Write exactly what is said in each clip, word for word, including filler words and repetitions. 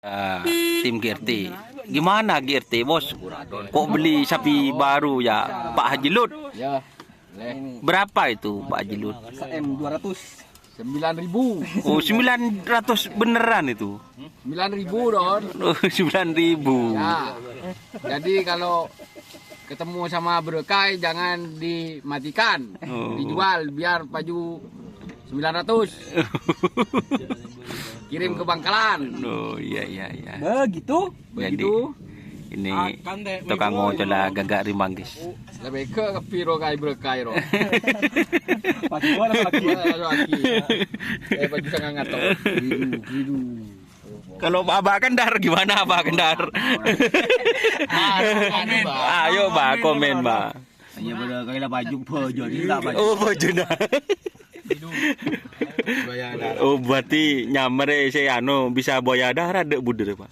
Ah, tim G R T. Gimana G R T, Bos? Kok beli sapi baru ya, Pak Haji Lut? Ya, boleh. Berapa itu, Pak Haji Lut? S M dua ratus. Sembilan ribu. Oh, sembilan ratus beneran itu? Sembilan ribu, Don. Oh, sembilan ribu. Ya. Jadi kalau ketemu sama Berkay, jangan dimatikan. Oh. Dijual biar paju sembilan ratus. Kirim ke Bangkalan. Oh, iya, iya, iya. Begitu. Jadi, ini tukang ngoco la gagak ri manggis. Lebih ke piro kai Berkay ro. Paju apa lagi? Paju lagi. Eh, paju sangat ngato. Kalau Abah Kendar gimana, Abah Kendar? Ayo, Bah, komen, Bah. Iya, bener, kayak lah baju, baju, ini tak baju. Oh, baju nah. Oh, berarti nyamere se anu bisa boya darat dek buder, Pak.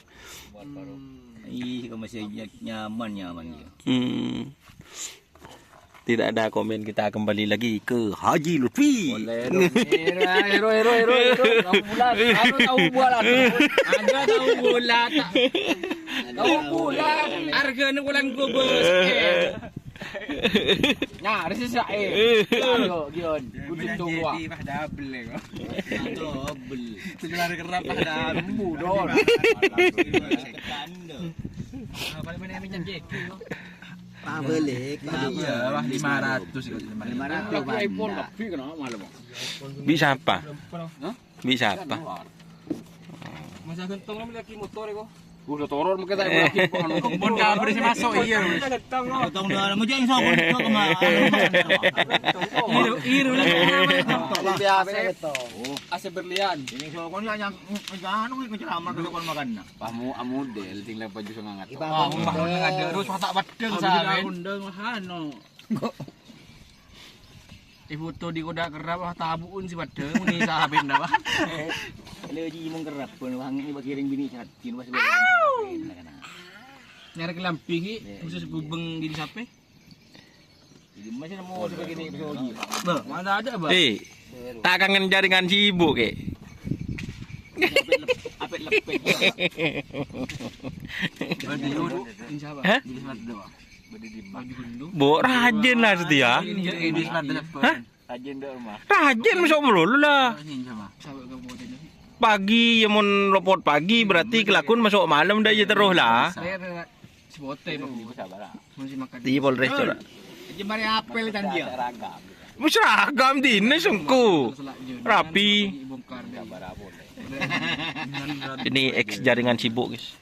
Ih, kok masih ny-, nyaman, nyaman dia. Hmm. Tidak ada komen, kita kembali lagi ke Haji Lutfi. Boleh, Ro. Ero, ero, ero, ero, ero. Tahu bulan. Anu tahu bulan. Ada tahu bulan, tak. Tahu bulan. Harganya bulan gua, Bos. Eh. Nah, ada sisa, eh. Ayo, Gion. Kudu tunggu, ah. Jadi, Pak, double, ya, kok. Double. Itu juga ada kerap, Pak, double. Lembu, Don. Apa namanya, minyak jeki, kok? Pak, balik, Pak. Iya, wah, lima ratus, lima ratus. Lima ratus, Pak. Tapi iPhone lebih, kenapa malah, Bang? Bisa apa? Hah? Bisa apa? Masa gentong lagi motor, kok. Udah turun, mungkin tak lagi, kok, anu. Kebun kabur sih masuk, iya, wis. Gentong, kok. Gentong doang, mau jadi sopo, kok, kemana? Iru, iru, lagi. Biasa gitu. A C berlian. Ini sopo, ya, yang, yang, anu, ngeceramah ke depan makan, nah. Pamu amudel, tinggal baju sangat. Wah, umpama ada terus, watak wedeng, saben. Undang, wah, anu. Ibu tuh di kodak kerap, wah, tabu'un si wedeng, muni saben dah, wah. Lagi mengkerap, pun wah, ini bagi ring bini seratin, wah, sebenarnya. Nyari kelampi, ki, khusus gubeng gini sape? Ini masih nemu sebagai ini, bisa lagi. Nah, mana ada, Bang? Eh, tak kangen jaringan si ibu, ke? Apet lepet. Hah? Bu, rajin lah setia. Hah? Rajin masuk melulu lah. Pagi, ya, mon lopot pagi, berarti kelakuan masuk malam dah, ya, terus lah. Iya, Polres, coba. Jemari apel kan dia. Wis seragam dinas engko. Rapi. Ini ex jaringan sibuk, guys.